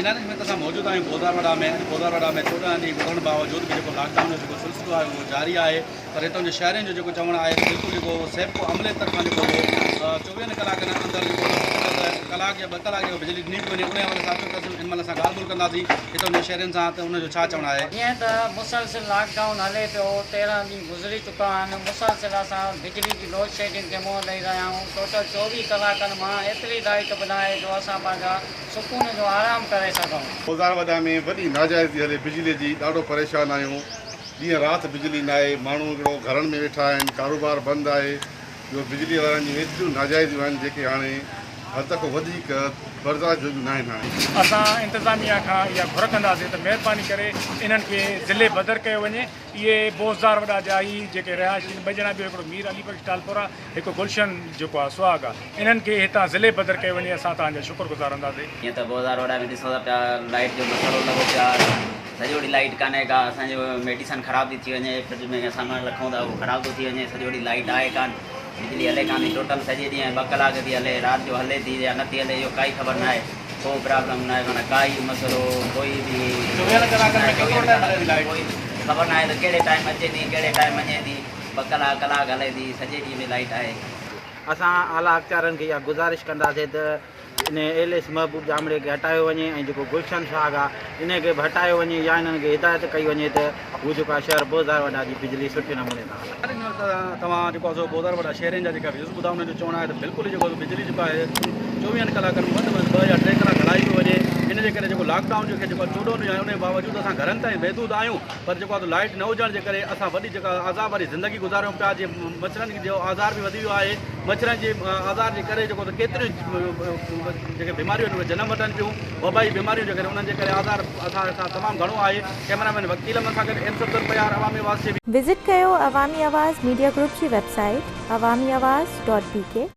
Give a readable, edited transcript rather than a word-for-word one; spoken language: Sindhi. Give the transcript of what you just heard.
هينئر هن وقت اسان موجود آهيون بوزار وڏا ۾ اڄ بوزار وڏا ۾ 14 ڏينهن گذرڻ باوجود به جيڪو لاڪ ڊائون جو جيڪو سلسلو آهي اهو جاري آهي پر هتان جي شهرين جو جيڪو چوڻ آهي ته بلڪل جيڪو سيپڪو عملي طرفان جيڪو اهو چوويهن ڪلاڪن اندر جيڪو ڪلاڪ يا ٻه ڪلاڪ جيڪو بجلي ڏني پئي وڃي ان حوالي سان اچو ته اسين هن مهل اسان ڳالهه ٻولهه ڪنداسين هتان جي شهرين سان ته ان جو ڇا چوڻ آهي. جيئن ته مسلسل لاڪ ڊائون هلي پيو 13 ڏينهن گذري چڪا آهن مسلسل اسان بجلي جي لوڊشيڊنگ کي منهن ڏئي رهيا آهيون ٽوٽل 24 ڪلاڪن مان ايتري لائيٽ به ناهي جو اسان پنهنجا سڪون جو آرام ڪري سگهون. بوزار وڏا ۾ وڏي ناجائزي ٿي هلي بجلي جي ڏاڍو پريشان آهيون ڏينهن رات بجلي ناهي ماڻهو هڪڙو گهرن ۾ ويٺا آهن ڪاروبار بند آهي ٻيو بجلي وارن جون ايتريون ناجائزيون آهن جيڪي هاڻي حد کان وڌيڪ برداشت جوڳيون ناهن هاڻي. اسان انتظاميا کان اها گهر ڪنداسين ته مهرباني ڪري انهن کي ضلعي بدر ڪيو وڃي. اهي بوزدار وڏا جا هي جيڪي رهائشي آهن ٻه ڄڻا ٻيو هڪڙو مير علي بخش ٽالپر آ هڪ گلشن جيڪو آ سهاڳ آ انهن کي هتان ضلعي بدر ڪيو وڃي اسان توهان جا شڪر گذار هونداسين. جيئن ته بوزدار وڏا ۾ ڏسو ٿا پيا لائيٽ جو مسئلو لڳو پيو آ سڄو ڏينهن لائيٽ ڪانهي ڪا اسان جو ميڊيسن خراب ٿي ٿي وڃي فرج ۾ سامان رکون ٿا اهو خراب ٿو ٿي وڃي سڄو ڏينهن لائيٽ آهي ڪانه بجلي هلي ڪانه ٿي ٽوٽل سڄي ڏينهن ٻه ڪلاڪ ٿي هلي رات جو هلي ٿي يا نٿي هلي اهو ڪائي خبر ناهي. ڪو پرابلم ناهي معنيٰ ڪائي مسئلو ڪوئي به چوويهن ڪلاڪن ۾ ڪيترو ٽائيم هلي ٿي لائيٽ؟ ڪوئي خبر ناهي ته ڪهڙي ٽائيم اچي ٿي ڪهڙي ٽائيم وڃي ٿي ٻه ڪلاڪ ڪلاڪ هلي ٿي سڄي ڏينهن ۾ لائيٽ آهي. اسان اعليٰ اختيارن کي اها گذارش ڪنداسين ته ان ايل ايس محبوب ڄامڙي کي هٽايو وڃي ۽ جيڪو گلشن سهاڳ آ ان کي به هٽايو وڃي يا انهن کي هدايت ڪئي وڃي ته هو جيڪو آ شهر بوزار وڏا جي بجلي سٺي نموني سان هلائين. توهان جيڪو آ سو بوزار وڏا شهرين جا جيڪا ويوز ٻڌا انهن جو چوڻ آهي ته بلڪل ئي جيڪو بجلي جيڪو آهي چوويهن ڪلاڪن ۾ وڌ ۾ وڌ ٻه يا ٽي ڪلاڪ هلائي پيو وڃي ان جي ڪري جيڪو لاڪ ڊائون جيڪي جيڪو 14 ڏينهن آهي ان جي باوجود اسان گهرن تائين محدود آهيون پر جيڪو آهي لائيٽ نه هجڻ جي ڪري اسان وڏي جيڪا عذاب واري زندگي گذاريون پيا جي مڇرن جو آزار به وڌي ويو آهي مڇرن جي آزار جي ڪري جيڪو ڪيتريون جيڪي بيماريون آهن اهي جنم وٺن پيون وبائي بيماريون جي ڪري انهن جي ڪري آزار اسان سان تمام گهڻو آهي ڪئميرا مين وڪيل احمد سان گڏ ايم صفدر پيار عوامي آواز ٽي وي. وزٽ ڪيو عوامي آواز ميڊيا گروپ جي website Awami Awaz dot B K.